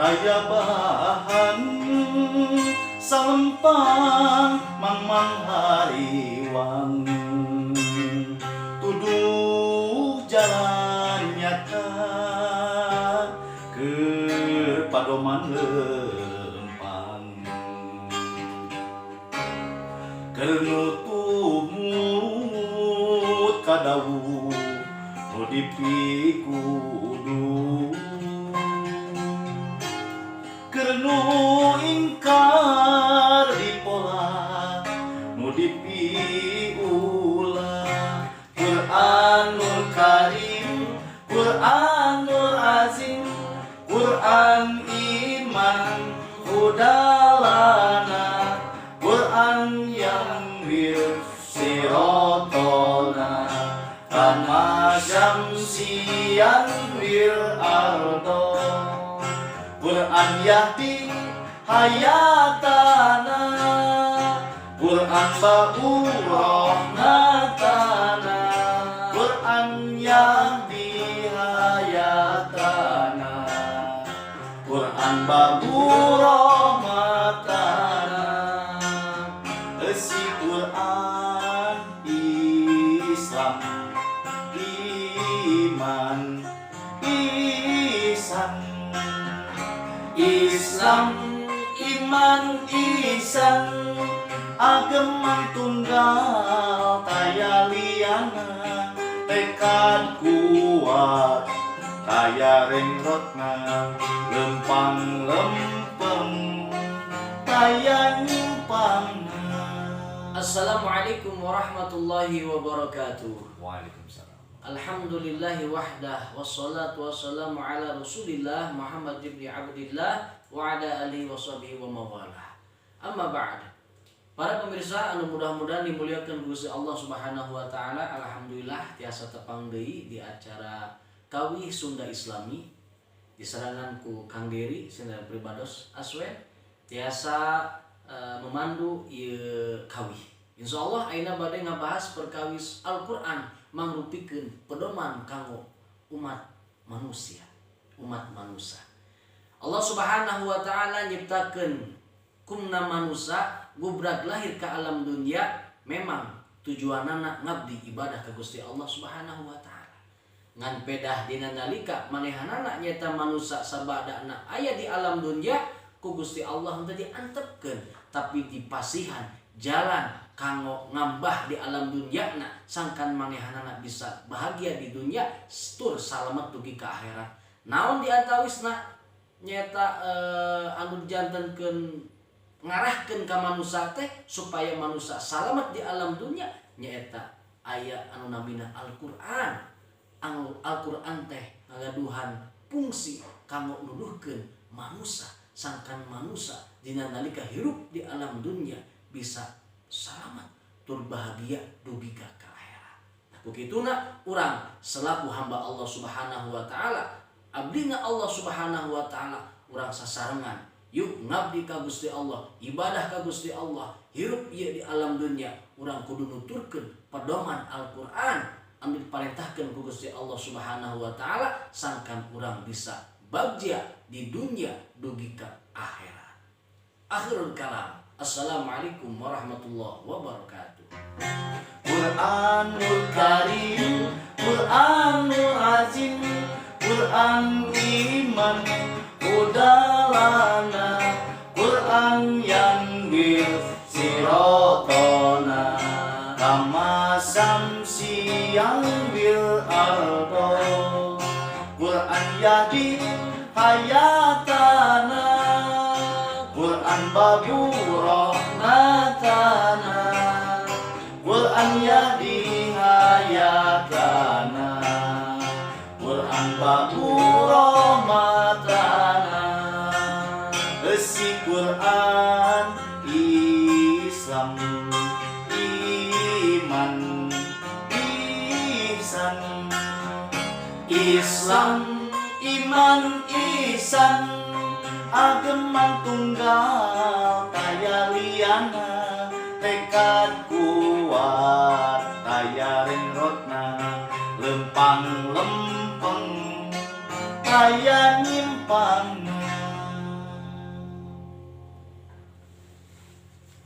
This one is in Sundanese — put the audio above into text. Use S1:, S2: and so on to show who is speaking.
S1: Taya bahan salempang mangmang hariwang. Tuduh jalan nyata ke padoman lempang. Keur nu tumut ka dawuh nu dipikudu, keur nu ingkar dipola nu dipiulah. Quranul Karim, Quranul Azim, Quran iman hudalana, Quran yang wir sirotona kama syamsiyan wir ardo. Quran yahdi hayatana, Quran ba'u rahmatana, Quran yahdi hayatana, Quran ba'u rahmatana. Esi Quran Islam iman ihsan, Islam iman ihsan, ageman tunggal taya liana, tekad kuat taya rengrotna, lempang lempeng taya nyimpangna.
S2: Assalamualaikum warahmatullahi wabarakatuh.
S1: Waalaikumsalam.
S2: Alhamdulillahi wahdah, wassalatu wassalamu ala Rasulillah Muhammad ibn Abdillah wa ala alihi wa sahbihi wa mawalah. Amma ba'd. Para pemirsa anu mudah-mudahan dimuliakan Gusti Allah Subhanahu wa taala, alhamdulillah tiasa tepang deui di acara Kawih Sunda Islami disarengan ku Kang Dery sendera pribados Aswen tiasa memandu ieu kawih. Insyaallah ayeuna bade ngabahas perkawis Al-Qur'an mangrupikeun pedoman kanggo umat manusia, umat manusia. Allah Subhanahu wa taala nyiptakeun kumna manusia gubrak lahir ke alam dunia memang tujuanana ngabdi ibadah ke Gusti Allah Subhanahu wa taala. Ngan pedah dina nalika manehanana nyata manusia sabadana aya di alam dunia ku Gusti Allah henteu diantepkeun, tapi dipasihan jalan kanggo ngambah di alam dunia na sangkan manehanana bisa bahagia di dunia tur salamet dugi ka akhirat. Naon di antawisna nyata anu dijantenkeun ngarahkeun ka manusia teh supaya manusia salamet di alam dunia nyaeta aya anu namina Al-Qur'an. Anu Al-Qur'an teh ngagaduhan fungsi kanggo nuduhkeun manusia sangkan manusia dina nalika hirup di alam dunia bisa salamet tur bahagia dugi ka akhirat. Nah, kukituna urang selaku hamba Allah Subhanahu wa taala, abdina Allah Subhanahu wa taala, urang sasarengan yuk ngabdi ka Gusti Allah, ibadah ka Gusti Allah, hirup ieu di alam dunia urang kudu nuturkeun pedoman Al-Qur'an anu diparentahkeun ku Gusti Allah Subhanahu wa taala sangkan urang bisa bagja di dunia dugi ka akhirat. Akhirul kalam. Assalamualaikum warahmatullahi wabarakatuh.
S1: Quranul Karim, Quranul Azim, Quran iman hudalana, Quran yang bil sirotona kama samsiang bil ardo. Quran yahdi hayatana, Quran babu rahmatana, Quran yahdi hayatana, Quran babu rahmatana. Esi Quran Islam iman ihsan, Islam iman ihsan, ageman tunggal taya liana, tekad kuat taya rengrotna, lempang lempeng taya nyimpang.